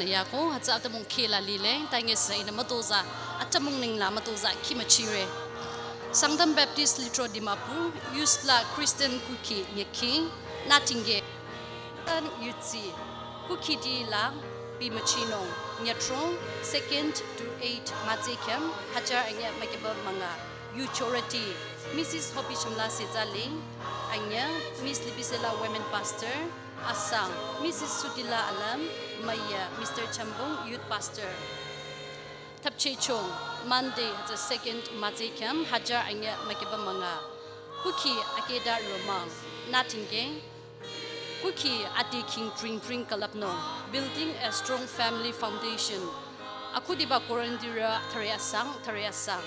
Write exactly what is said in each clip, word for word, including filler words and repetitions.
Yako, hütsü atümung kheh la lile, tangesü ihnü mütozah, atümung nengla mütozah khimüchire. Sangtam Baptist Lithro Dimapur, Youth la Christian kukhi nyekhi, nütingeh. Tan yutsi, kukhiti la bimüchinung, nyethrong, second to eight, mütsikhem, hajar anyüh müküba münga. Youth Authority, Missus Hopi Shimla Setsali, anyüh, Miss Libisela Women Pastor, asang, Missus Sutila Alam, müyü, Mister Chambung, Youth Pastor. Thapchechong, Monday, the second, mütsikhem, hajar anyüh müküba münga. Kukhi akeda romang, nütingeh, kukhi ade khing tring tring külüpnung, building a strong family foundation. Akhudiba Korinthrü thüre asang, thüre asang.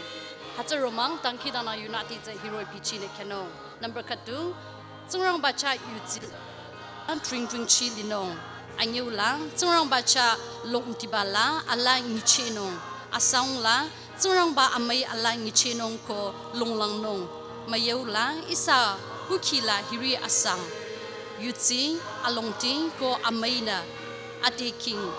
Hütsü romang, dangkhidangnang yunüti tsü hiroh-i bichinü khyünung. Number khüdu, Tsingrangba chah yutsi, tring tring chi linung. Anyüula, Tsingrangba chah longtiba la, ala nyichehnung. Asangla, Tsingrangba amüi ala nyichehnung ko longlangnung. Müyüula, ihsa kukhi la hiri asang. Yutsi, alongti ko amüinü, ade khing.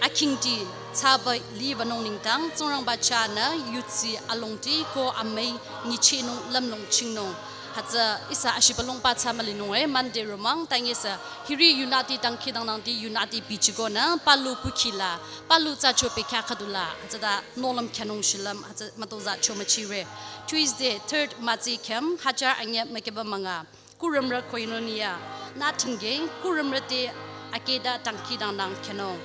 Akhingti, thsaba liwünung nengdang, Tsingrangba chahnü, yutsi, alongti ko amüi nyichehnung lümlong chingnung. Hütsü ihsa ashibülongba thsa mülinung e, Monday romang, tangesü, hiri yunüti dangkhidangnangti yunüti bichikonü, palu kukhi la, palu thsacho bekhyah khüdula, hütsüta nohlüm khyünung shilüm, hütsü mütozah chomüchire. Tuesday, third mütsikhem, hajar anyüh müküba münga. Kurümrü Koinonia, nütingeh, kurümrü te akeda dangkhidangnang khyünung.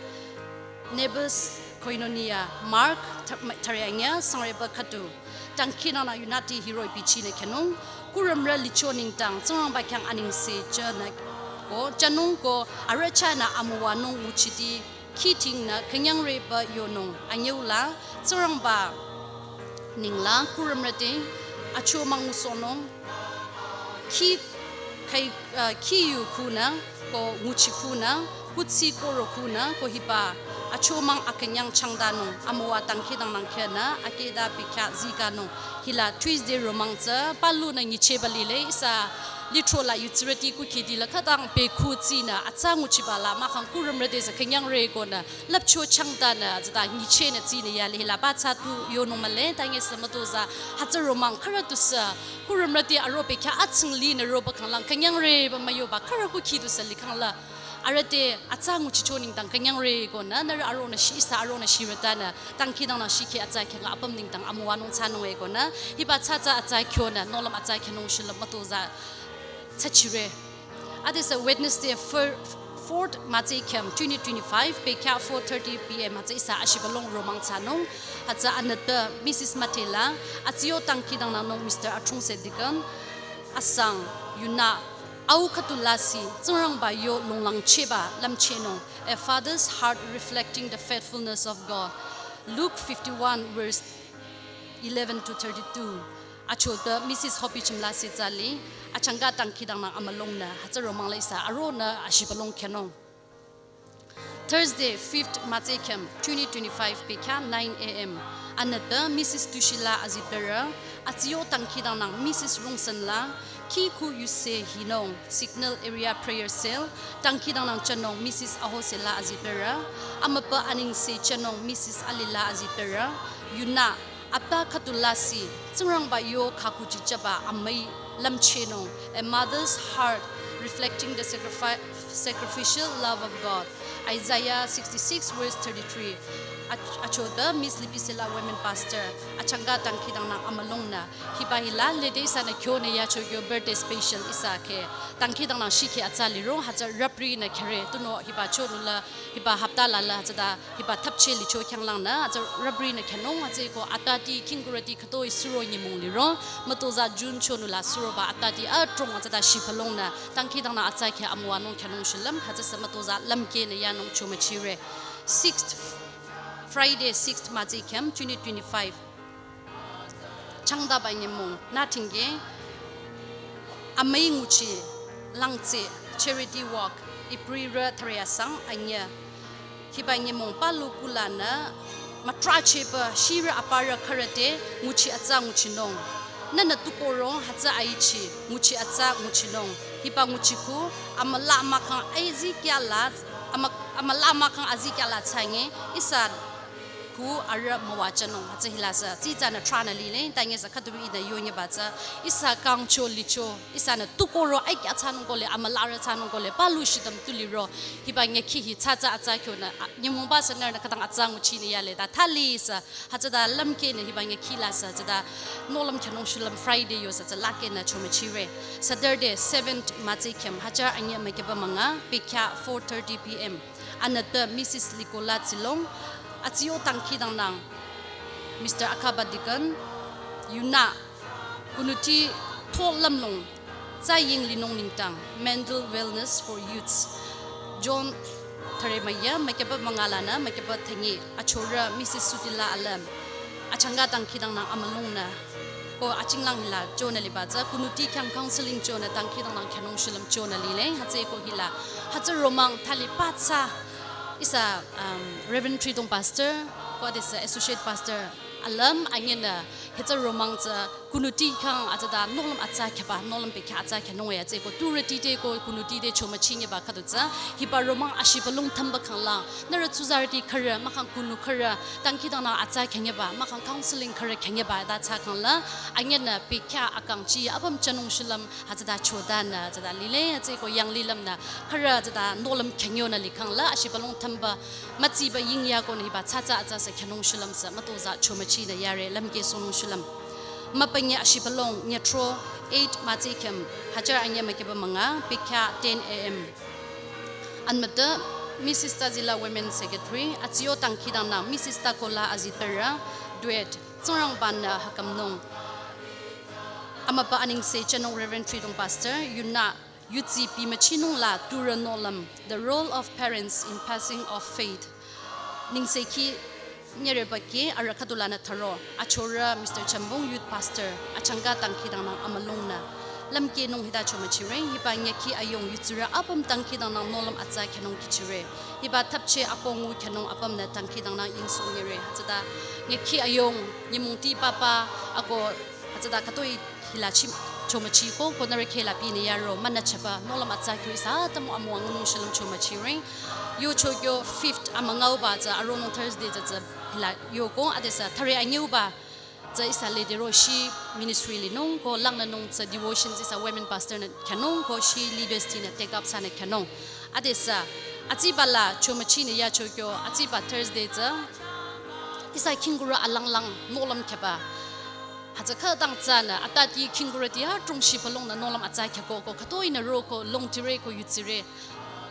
Neighbors Koinonia, Mark, thar-, thüre anyüh, sangreba khüdu. Dangkhidangnang yunüti hiroh-i bichinü khyünung. Kurümrü licho nengdang, Tsingrangba khyang anengse jünü ko, jünung ko, arüh chahnü amüwanung nguchiti, khi tingnü künyangreba yonung. Anyüula, Tsingrangba nengla, kurümrü te, achomang ngusohnung, khi khai, uh, khi yu khunü, ko nguchi khunü, kuthsi koro khunü, ko hiba, achomang akünyang changdanung, amüwa dangkhidangnang khyünü, akeda bekhyah zikanung. Hila Tuesday romang tsü, palunü nyichehba lile, ihsa lithro la yutsirüti kukhiti la khütang bekhu tsinü, atsa nguchiba la, mahkhang kurümrü te sü künyangre konü, lüpcho changdanü, hütsüta nyichehnü tsinü yale hila ba thsa tu yonung mühle, tangesü mütozah, hütsü romang khürü tusü, kurümrü te aro bekhyah atsinglinü roba khanglang künyangreba müyoba khürü kukhi tusü likhangla. Arüh te atsa nguchicho nengdang künyangre konü, nührü aronü shi ihsa aronü shirütanü, dangkhidangnang shikhe atsa khyang apüm nengdang amüwanung thsanung e konü, hiba thsa thsa atsa khyonü, nohlüm atsa khyünung shilüm mütozah thsachire. Adesü Wednesday, fir-, fourth mütsikhem twenty twenty-five, bekhyah four thirty P M, hütsü ihsa ashibülong romang thsanung, hütsü anütpü Missus Matela, atsiyo dangkhidangnangnung Mister Atrungse Deacon, asang, yunü, au khüdu lasih, Tsingrangba yo longlangchehba lümchehnung, a father's heart reflecting the faithfulness of God. Luke fifty-one verse eleven to thirty-two. Achotpü Missus Hopi Chimla Setsali, achangka dangkhidangnang amülongnü, hütsü romang la ihsa aronü ashibülong khyünung. Thursday, fifth mütsikhem, twenty twenty-five bekhyah nine A M. Anütpü Missus Tushila Azipera, atsiyo dangkhidangnang Missus Rongsen la, khi khu yuse hinung, Signal Area Prayer Cell, dangkhidangnang chonung Missus Ahosela Azipera, amübü anengse chonung Missus Alila Azipera, yunü, atpa khüdu lasih, Tsingrangba yo khakhuchi chaba amüi lümchehnung, a mother's heart reflecting the sacrifi-, sacrificial love of God. Isaiah sixty-six verse thirty-three. Ach-, achotpü Miss Lipisela Women Pastor, achangka dangkhidangnang amülongnü, hiba hila lede ihsanü khyonü yacho kyo birthday special ihsa khe, dangkhidangnang shikhe atsa liro, hütsü rapri nü khere, tunüo hiba chonü la, hiba hapta la la, hütsüta, hiba thapcheh licho khyanglangnü, hütsü rapri nü khyünung, hütsüeko atati, khingkurüti khütoi suro nyümong liro, mütozah June chonü la suroba atati, adrong hütsüta shibülongnü, dangkhidangnang atsa khe amüwanung khyünung shilüm, hütsüsü mütozah lümkehnü yanung chomüchire. Sixth, Friday, sixth mütsikhem, twenty twenty-five. Changdaba nyümong, nütingeh, amüi nguchi, langtse, charity walk, Iprirü thüre asang anyüh. Hiba nyümong palu kulanü, mütrachehba, shirü aparü khürü te, nguchi atsa nguchinung. Nünü tukorong, hütsü aichi, nguchi atsa nguchinung. Hiba nguchi khu, amüla mahkhang aizi kya la, Ama, amüla mahkhang azikyah la thsange, ihsa khu arüh müwajünung, hütsü hila sü, tsitsanü tranü lile, tange sü khüdu ihnü yonyeba tsü, ihsa kangcho licho, ihsanü tukoro, aikyah thsanung kohle, amülarü thsanung kohle, palu shidam tu liro, hiba nyekhi hi tsatsa atsa kyonü, a, nyümongba sü nührünü khütang atsa nguchinü yale, ta thali sü, hütsüta lümkehnü hiba nyekhi la sü, hütsüta nohlüm khyünung shulüm Friday yo sü, hütsü lakehnü chomüchire. Saturday, seventh Matsekhem, hajar anyüh mükyüba münga, pekya four thirty P M. Anütpü Missus Likola Tsilong, atsiyo dangkhidangnang, Mister Akaba Deacon, yunü, kunuti tholümlong, tsaying linung nengdang, Mental Wellness for Youths, John Tharemaya, mükyüba münga lanü, mükyüba thangi, achorü Missus Sutila Alüm, achangka dangkhidangnang amülungnü, ko achinglang hila chonü liba tsü, kunuti khyang counseling chonü dangkhidangnang khyünung shulüm chonü lile, hütsüeko hila, hütsü romang thali patsa, ihsa, um, Reverend Tridong Pastor, ko adesü Associate Pastor, Alüm, anyünü, hütsü romang tsü, kunuti khyang hütsüta nohlüm atsa khyüba, nohlüm pekya atsa khyünung ya, hütsüeko turüti te ko kunuti te chomüchinyeba khüdu tsü, hiba romang ashibülung thamba khanglang, nührü tsuzarüti khürü, mahkhang kunu khürü, dangkhidangnang atsa khyünyeba, mahkhang counseling khürü khyünyeba, ta thsa khangla, anyünü pekya akangchi, apüm chünung shulüm, hütsüta chodanü, hütsüta lile, hütsüeko yanglilümnü, khürü hütsüta nohlüm khyünyonü likhangla, ashibülung thamba, mütsiba yingyakonü hiba tsatsa atsa sü khyünung shulüm sü, mütozah chomüchinü yare, lümkeh sohnung shulüm. Mübünyi ashibülung, nyetro, eight Matsekhem, hajar anyüh mükyüba münga, pekya ten A M. Anmütü, Missus Tazila Women Secretary, atsiyo dangkhidangnang, Missus Takola Azitpera, duet, Tsingrangbanü hakümnung. Amübü anengse chünung Reverend Tridong Pastor, yunü, yutsi pimüchinung la turü nohlüm, The Role of Parents in Passing of Faith. Nengsekhi nyürebakeh arüh khüdulanü tharo, achorü Mister Chambong Youth Pastor, achangka dangkhidangnang amülungnü. Lümkehnung hita chomüchire, hiba nyekhi ayung yutsurü apüm dangkhidangnang nohlüm atsa khyünung kihchire. Hiba thapche akongu khyünung apümnü dangkhidangnang yingsohnyire. Hütsüta nyekhi ayung, nyümongti papa, ako hütsüta khütoi hila chim chomüchiko, ko nührü kheh la pinü yaro, münüchaba, nohlüm atsa kyo ihsa atümung amüwa ngunung shulüm chomüchire. Yocho kyo fifth amüngauba tsü, aronung Thursday tsü tsü hila yoko, adesü thüre anyüuba tsü ihsa lady ro shi ministry linung, ko langnünung tsü devotions ihsa women pastor nü khyünung, ko shi leaders tinü take up thsanü khyünung. Adesü, atsiba la chomüchinü yacho kyo, atsiba Thursday tsü, ihsa khingkurü alanglang nohlüm khyüba. Hütsü khütang tsünü, atati khingkurüti adrong shibülungnü nohlüm atsa khyüko ko, khütoinü roko, longtire ko, yutsire.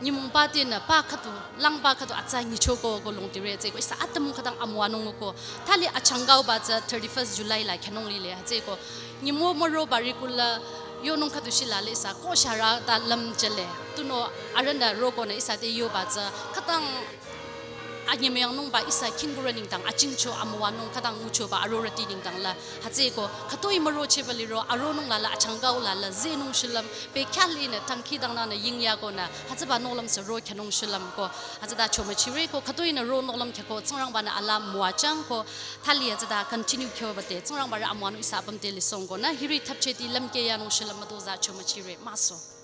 Nyümongba tenü, pa khüdu, langba khüdu atsa nyichoko ko, longtire, hütsüeko, ihsa atümung khütang amüwanung ko. Thali achangkauba tsü thirty-first July la khyünung lile, hütsüeko. Nyümong müroba regular, yonung khüdu shila le ihsa, ko shara ta lümchele. Tunüo, arühnü rokonü ihsa te yoba tsü, khütang anyemüyangnungba ihsa khingkurü nengdang achingcho amüwanung khütang nguchoba arorüti nengdang la. Hütsüeko, khütoi mürocheba liro aronung la la achangkau la la zehnung shulüm, pekya linü dangkhidangnangnü yingyakonü, hütsüba nohlüm sü ro khyünung shulüm ko, hütsüta chomüchire ko, khütoinü ro nohlüm khyüko, Tsingrangbanü alaa müwajüng ko, thali hütsüta continue khyobate, Tsingrangbarü amüwanung ihsa apüm te lisohng konü, hiri thapcheti lümkeh yanung shulüm mütozah chomüchire, maso.